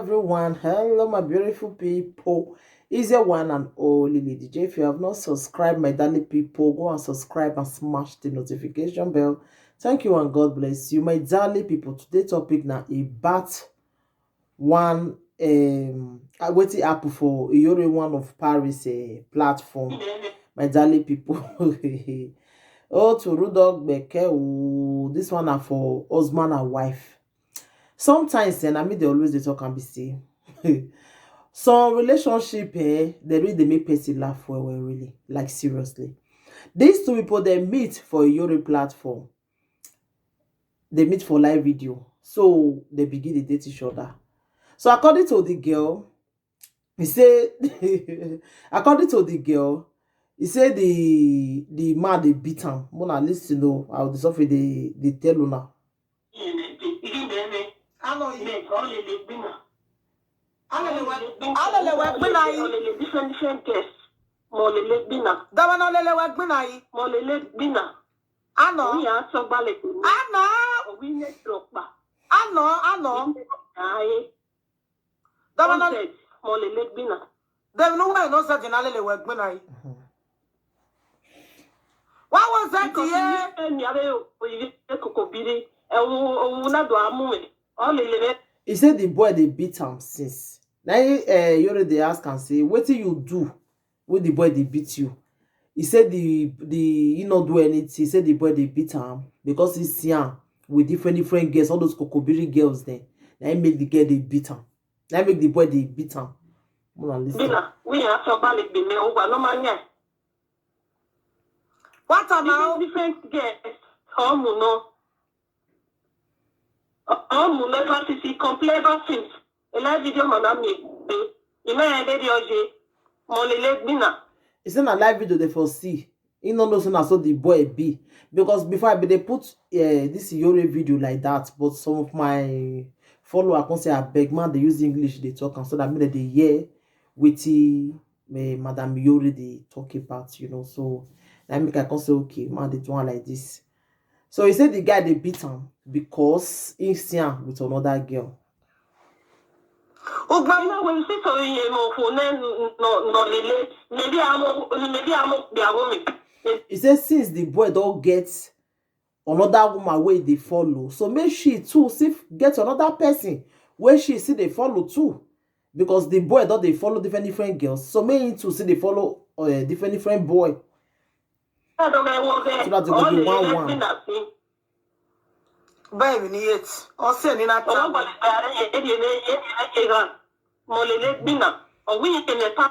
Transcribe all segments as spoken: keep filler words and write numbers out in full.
Everyone, hello my beautiful people. Is your one and only Lady J. If you have not subscribed, my darling people, go and subscribe and smash the notification bell. Thank you and God bless you, my darling people. Today topic na about one um uh, wetin happen for Iyore, one of Paris uh, platform. My darling people. Oh, to Rudolph Beke, oh, this one are for husband and wife. Sometimes, and I mean, they always they talk and be say, some relationship, eh, they really they make person laugh well, well, really, like seriously. These two people they meet for Iyore platform. They meet for live video, so they begin to date each other. So according to the girl, he say, according to the girl, he say the the man they beat him. Mona listen, no, how the suffer they they tell una. Alele wa gbina yi. Different, different guests. Mo lele gbina. Dama na lele wa gbina yi. Mo lele gbina. Ano. Oya so gbale ko. Ano. Owi ne tropa. Ano, ano. Aye. Dama na. Mo lele gbina. Dem no wa no se di na lele wa gbina yi. What was that? Yeah. Mi abe oyi kokobiri. E wo wo na do amu me. O lele me. He said the boy they beat him since. Now uh, Iyore they ask and say, "What do you do with the boy they beat you?" He said the the he not do anything. He said the boy they beat him because he's young with different different girls, all those kokobiri girls. Then now he make the girl they beat him. Now he make the boy they beat him. Mona listen. Bina, we have to balik the me over no man here. What am I? Different, different girls. Omu no. Omu never see see complain about things. A live video man am me. You know I did your J. Mo lele gbina. He say na live video they for see. He no know say na so the boy be. Because before I be they put uh, this Iyore video like that, but some of my follower come say, "I beg man, they use English, they talk, and so that me they hear wetin uh, Madam Iyore they talk about, you know." So I make I come say, "Okay, man, they do one like this." So he said the guy they beat him because he see am with another girl. Ugba, you know, when you see something, you know, for no, no, no, lele, maybe I'm, maybe I'm, be a woman. He said since the boy don't get another woman wey dey follow, so make she too see get another person wey she see dey follow too, because the boy don dey follow different different girls, so make him too see dey follow uh, different different boy, so that they go be one one. Bẹ́ẹ̀ ni eight. Ọ̀sẹ̀ ní náà ta.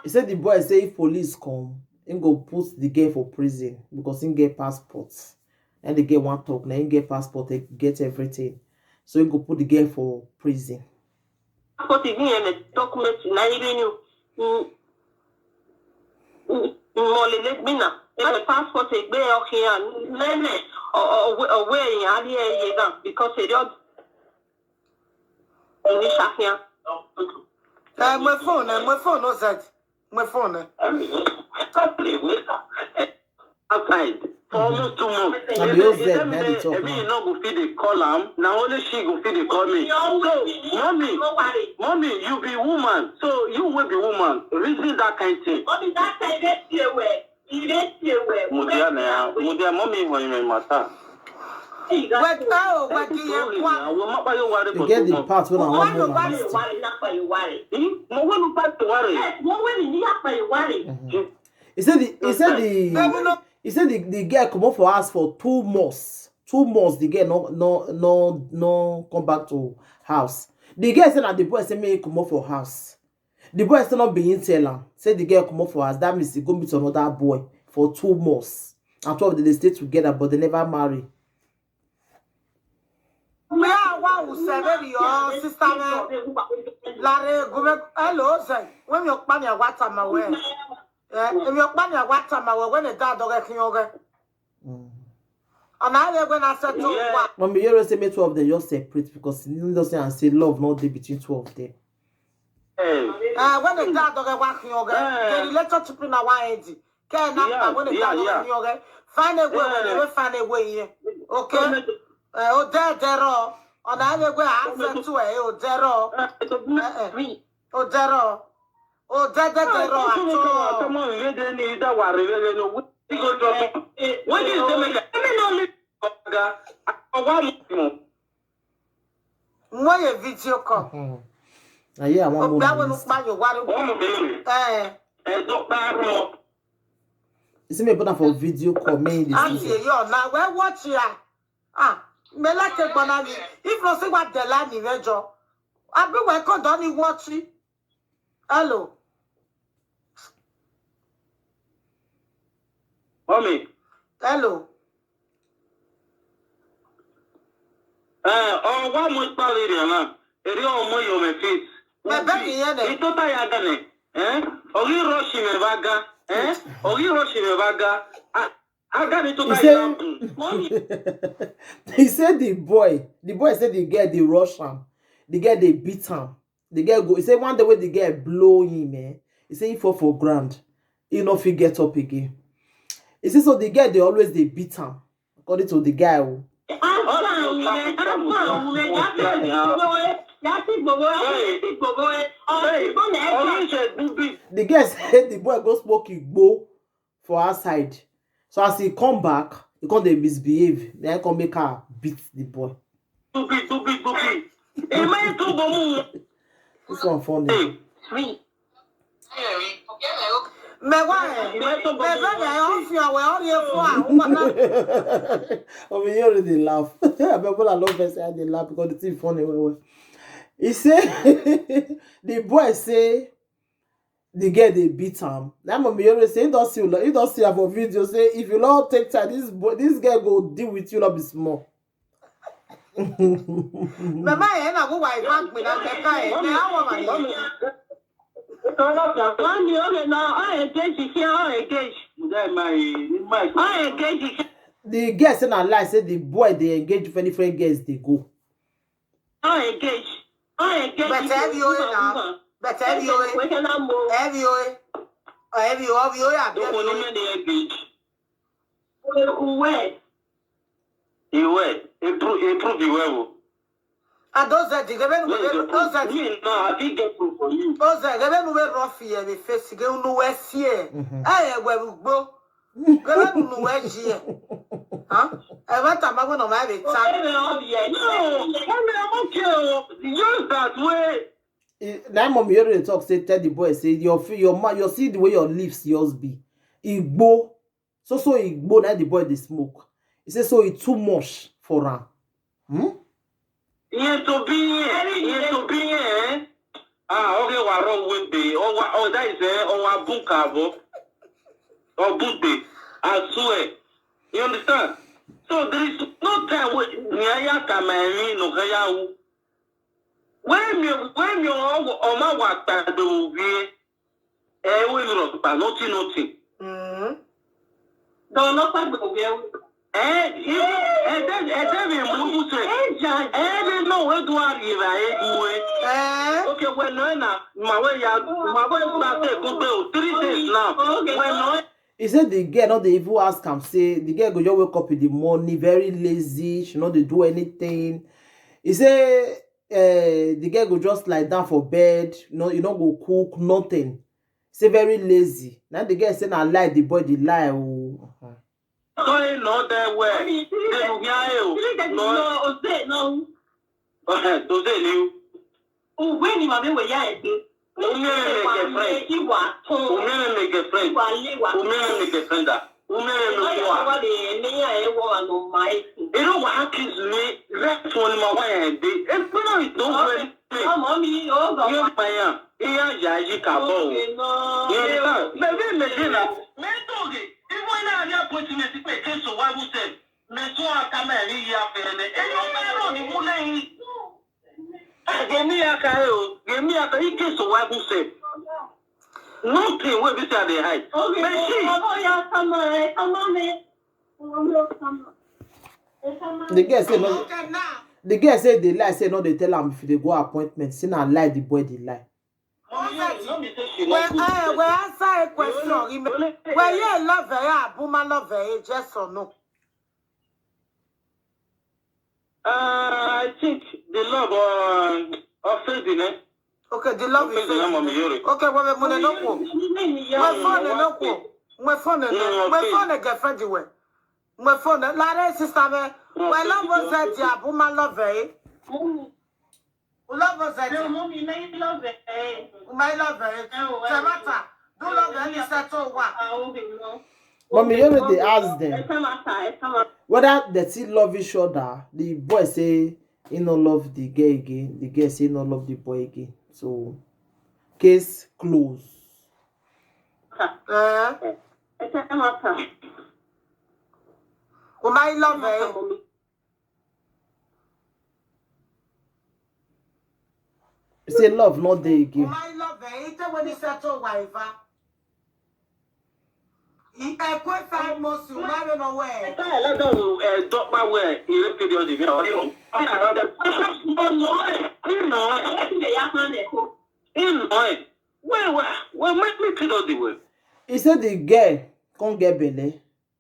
He say the boy say if police come, him go put the girl for prison because him get passport. And the girl wan talk, na him get passport, he get everything. So him go put the girl for prison. Passport is in the document na him renew. Mo lele gbina. Ebe passport egbe ọkịa nene owe ya adị eye na because e dị ọdụ. Ni shakia. Eh, my phone, eh, my phone, no that. My phone, eh. Outside for almost two months. Na the O Z na dey talk now. Maybe you no go fit dey call am. Na only she go fit dey call me. So, mommy, mommy, you be woman. So you wey be woman, reason that kind thing. Mommy, that time dey fear well. Mudia na ya, mudia mommy when you matter. Wait, oh, wait, yeah, what? You get the part when I want more than this. He said the he said the he said the, the girl come up for us for two months. Two months the girl no no no no come back to house. The girl said that the boy said me come up for house. The boy still not being tell am. Say the girl come up for house. That means he go meet another boy for two months. And two of them they stay together, but they never marry. Where wa u se baby your sister me. Lare gume hello say. When you pan your water my way. Eh, if you pan your water my way when the dad dog can you get. And I live when I said to what? Mommy, you say me two of them just separate because you don't say and say love not there between two of them. Uh, when the dad dog walk you get the relationship in our end. Can after when the dad dog you get find a way when they find a way here. Okay. Uh, oh there there are. Ona ebe gwe aze tu e o dero. O dero. O dede dero ato. Nwe ye video call. Aye, I want Ogba we nu pa yo wari. Eh. You see me put am for video call, me this. Yo, na we watch ya. Ah, me like it banana. If no see what the line in jo. Abi we come don watch it. Hello. Mommy. Hello. Eh, oh, wa mo pa le re na. Eri o mo yo me fit. Me be ni yen e. Ito ta ya gane. Eh? Ogi rush me baga. Eh? Ogi rush me baga. Ah, I got it to He said, he said the boy, the boy said the girl they rush him, the girl they beat him, the girl go. He said one day when the girl blow him, eh, he said he fall for ground, he no fit get up again. He said so the girl they always they beat him, according to the guy. Oh. The girl said the boy go smoke igbo for outside. So as he come back, he come dey misbehave. Then he come make her beat the boy. Stupid, stupid, stupid. Am I too bomu? This one funny. Me why? Me be me on fi awe on ye fo a. Oh, me already laugh. I be I love say I dey laugh because the thing funny well well. He say the boy say the girl they beat him. That mommy always say he don't see you. He don't see her for video. Say if you don't take time, this boy, this girl go deal with you. Not be small. Mama, e na go wife back me na me kai. Me how am I? Mami, okay, now I engage you here, I engage. I engage you here. The girl say na lie say the boy they engage different different girls they go. I engage. I engage. But have you now? But have you? Have you? Have you? Have you? Don't want men they engage. Where? Iwe, improve, improve iwe wo. A those that the government, those that Me now, I fit get proof for you. Those that government we rough here, we face again, no we see. Eh, we will go. Government no we here. Huh? I want to make one of my time. No, I mean, I'm okay. Oh. Use that way. Eh, that mommy already talk say tell the boy say your fi- your ma your see the way your lips yours be. Igbo. So so igbo na the boy they smoke. He say so it too much for him. Hmm? Iye to be here. Iye to be here. Ah, okay, wa wrong with the. Oh, wa- oh, that is eh. Oh, wa bunka bo. Oh, bunde. I swear. You understand? So there is no time when Nyaya Kamari no Gayawu. When you when you are on my work that do we eh we not but nothing nothing. Mm. Don't not talk about we. Eh, eh, eh, then eh, then we move to eh, eh, we know where do I live? Eh, do we? Eh? Okay, well, no, na my way, ya, my way, back there, go there, three days now. Well, no, He said the girl not they even ask him say the girl go just wake up in the morning very lazy. She not they do anything. He say uh, the girl go just lie down for bed. No, you not go cook nothing. Say very lazy. Now the girl say na lie the boy the lie. Oh. Sorry, no, that way. They will hear you. No, okay, to say you. Uwe ni mame we ya ebe. Umere me girlfriend. Iwa to. Umere me girlfriend. Iwa lewa. Umere me girlfriend. Umere me kwa. Wa de me ya e wo ano mai. You know what happens to me? Rest one my way and day. It's not it don't well. Ọmọ mi, ó gbọ́. You my ya. Iya ya yi ka bo. You understand? Me be me dinner. Me toge. Even na ya appointment pe ke so wa bu se. Me so aka me ri ya fere. E yo me ro ni mu leyin. Gemi aka e o. Gemi aka ike so wa bu se. Nothing wey be say I dey hide. But see, Ọmọ ya, ọmọ rẹ, ọmọ mi. Ọmọ mi, ọmọ. The girl say no. Okay, now. The girl say they lie. Say no. They tell him if they go appointment. Say na lie. The boy they lie. mommy, no be say she Well, like me. eh, well, answer a question. Well, yeah, love her, yeah, Buma love her, eh, yes or no? Uh, I think the love uh, of Freddy, ne? Okay, the love is Freddy, ne, Mommy Yore. Okay, well, we no ko. My phone no ko. My phone no. My phone get friend we. My phone. Lare sister me. My love was that ya bu my love eh. Love was that. Mommy, my love eh. My love eh. Samantha, do love eh. Lisa to wa. Mommy, you know they ask them whether they still love each other. The boy say he no love the girl again. The girl say he no love the boy again. So case closed. Eh? Uma love eh. Say love not there again. Uma love eh. Ite when he settle wife. He equate five months to marry no way. Dọ́gba wẹ̀ ìrè period mi ọ̀ ní o. Ìnà ẹ̀. Ìnà ẹ̀. Wait, wait, wait, make me period the way. He said the girl can't get belle.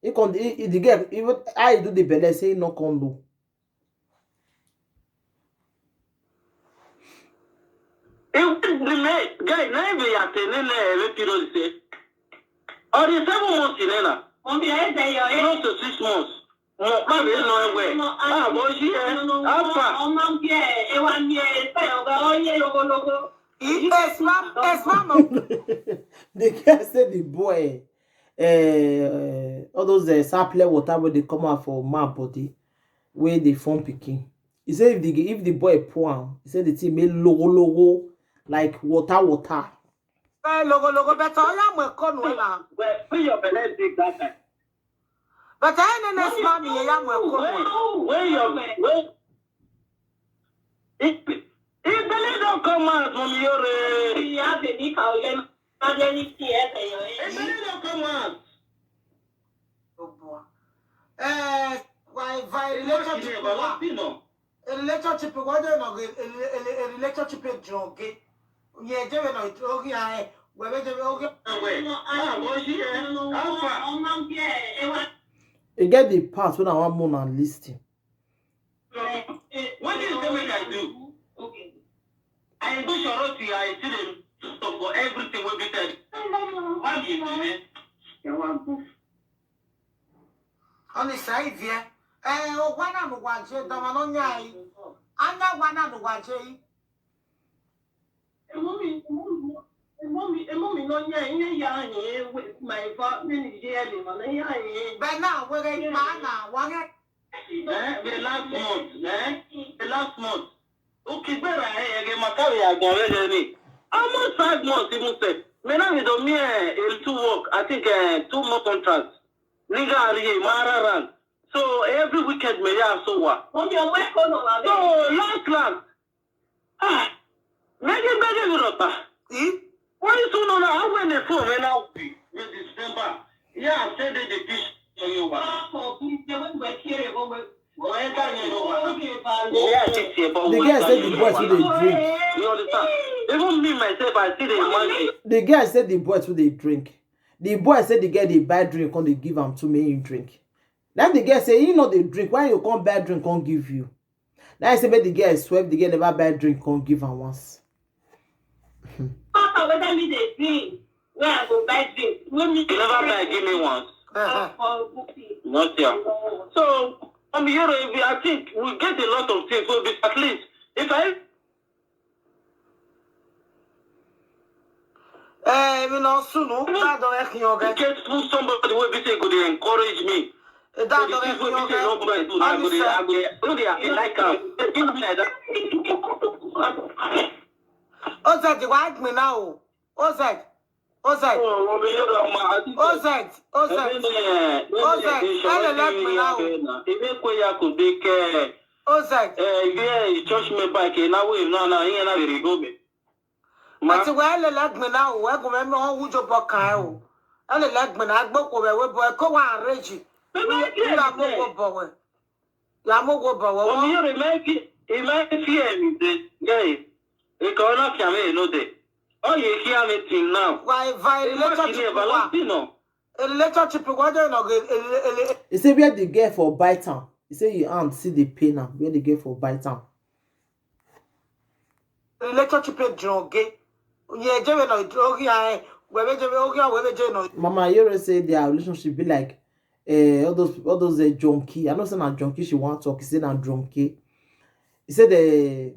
He can he, he, the girl even how he do the belle say he no come low. If the man guy na even ya ten ne na every period say. Or the seven months in na. Mommy, I say your Close to six months. Mo pa be no ewe. Ah, but here, how far? Ọmọ bí ẹ ẹ wá ní ẹ ẹ ọgá ọyẹ lọgọlọgọ. He is mom, is mom. The girl say the boy uh, all those uh, sample water wey dey come out for man body wey dey form pikin. He say if the if the boy pour am, he say the thing make logo logo like water water. Eh, logo logo better. Oya mo ko nu na. Well, when your belly big that time. But I no next mommy ya mo ko nu. When your when if if belly don come out, Mommy Yore. Ìyá bèbí kà ó lé máa dé ní kí ẹ bẹ̀yọ̀ ẹ. If belly don come out. Oh boy. Eh, why why Relationship relationship never wa? Lost, you know. A relationship wa de no a relationship drug. Ye je we no drug ya eh. We we je we oge. Wait, ah, but here, how far? Ọmọ bí ẹ ẹ wá. E get the part when I wan moan and listen. What do you say make I do? I do shoroti, I see them for everything will be said. Why do you do this? Oni sai vie. Eh, o wa na no wa je da ma no nya yi. Anya wa na no wa je yi. Emomi, emomi, emomi no nya ihe ya ahụ ewe ma eva mini ihe ya dị mana ihe ahụ ewe. Be na we re ma na wa re. Eh, the last month, eh? The last month. Ukigbera eh, ege makari agbon re ni. Almost five months even sef. Me now we don me eh, a little work. I think eh, two more contracts. Nigga are here, mara run. So every weekend me ya so wa. Mommy, ọmọ ẹ̀kọ́ náà wà So bẹ́ẹ̀. Last last. Ah, mege mege mi rota. Eh? Why you so no na how when the phone when now be? With December. Yeah, I said the dish for you wa. Ọkọ̀ bí ṣe wọ́n gbẹ kéré wọ́n gbẹ. Why that you know wa? Yeah, I think about The girl say the boy too dey drink. You understand? Even me myself, I see the imagine. The girl say the boy too dey drink. The boy say the girl dey buy drink come dey give am to make him drink. Then the girl say he no dey drink. Why you come buy drink come give you? Now I say make the girl swear the girl never buy drink come give am once. Papa, whether me dey drink, where I go buy drink, when me You never buy give me once. Uh-huh. For Gucci. Not here. So, um, you know, I think we get a lot of things. So, be at least if I Eh, mi no sunu, ka do e kin oge. get to somebody wey be say go dey encourage me. E da So do the e things wey kin be say no oge. go do, I go dey, I go dey, I go dey happy like am. Things like that. O se di wa gbin na o. O se. O se. Oh, Mommy, you know, ma, I think O se. O se. O se. Ele le gbin na o. Ebe kwe ya ko de ke. O se. Eh, yeah, church me back. Na we na na here na very go me. But we ele le gbin na o. We go me me won wujo bo kan e o. Ele le gbin na gbo ko we we bo e ko wa reji. Ni na mo go bo we. Ya mo go bo we. Mommy, you remind me, remind me, eh, guy. E ko na fi ame no de. Oh, you hear me thing now. Why violate Relationship relationship wa? No. A relationship wa de no ge ele ele. He say where the girl for bite am. He say him hand see the pain am where the girl for bite am. Relationship e drunge. Ye jebe no drunge ya e. Webe jebe oge webe je no. Mama Yore say their relationship be like uh, all those all those uh, junkie. I know say na junkie she want talk. He say na junkie. He said the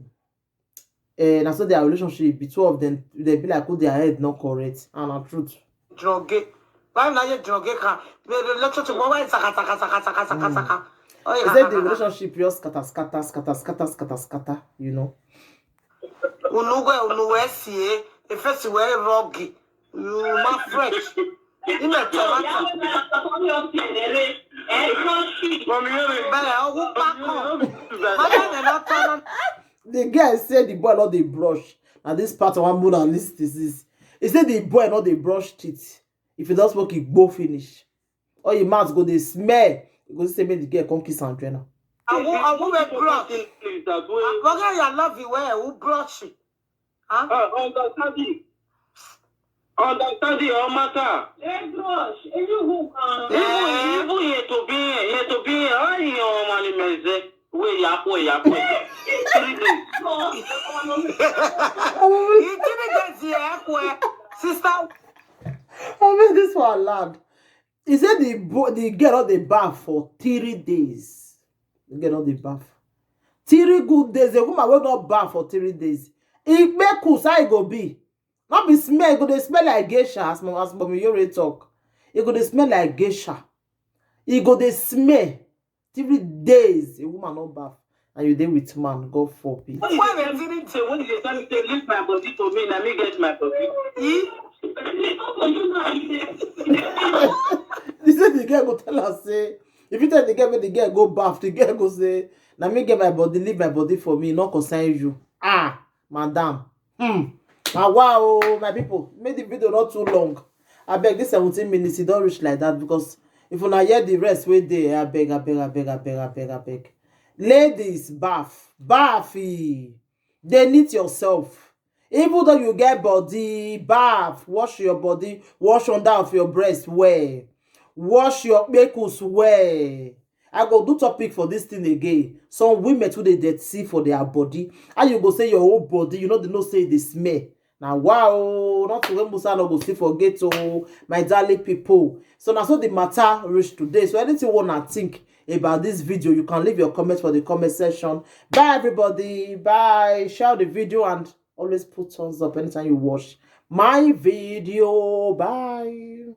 uh, na so their relationship be two of them they be like who their head not correct and na truth. Drunge. Why na ye drunge kan? Me relationship mo why saka saka saka saka saka saka. Oh He yeah. said the relationship just scatter scatter scatter scatter scatter scatter. You know. Unu we unu we sie. Efesi we rogi. You ma fresh. Ime tomata. Mami, you know, Bele ogun pa kan. Mama me no turn. The girl said the boy not dey brush. Na this part one more than this disease. He said the boy not dey brush teeth. If he don smoke, he go finish. All him mouth go dey smell. He go say make the girl come kiss and join am. Awu awu we brush. Please, that way. Oge ya love you we who brush. Huh? Uh, understanding. Understanding your matter. Hey, brush. Hey, you who can. Even even here to be here, here to be here. How you on money meze? Wait, ya boy, ya boy. Three days. He didn't get the echo. Sister, I mean, this one loud. He said the boy, the girl not dey bath for three days. The girl not dey bath. Three good days. A woman will not bath for three days. It make us how e go be. Not be smell. E go dey smell like geisha as mom as mommy Yore talk. E go dey smell like geisha. E go dey smell. Three days a woman not bath and you dey with man. God forbid. why they didn't So when you tell me to leave my body for me, let me get my body. he He said the girl go tell her say if you tell the girl make the girl go bath, the girl go say na me get my body, leave my body for me, no concern you. Ah, madam. Hmm. Ah, wow, my people, make the video not too long. I beg this seventeen minutes, e don reach like that because if una hear the rest wey dey, I beg, I beg, I beg, I beg, I beg, I beg. Ladies, bath, bath, eh. Dey neat yourself. Even though you get body, bath, wash your body, wash under of your breast well, wash your kpekus well. I go do topic for this thing again. Some women too dey dirty for their body. How you go say your whole body, you know they know say they smell. Now wow, not to when Musa no go see forget oh, my darling people. So now so the matter reach today. So anything you wanna think about this video, you can leave your comments for the comment section. Bye everybody. Bye. Share the video and always put thumbs up anytime you watch my video. Bye.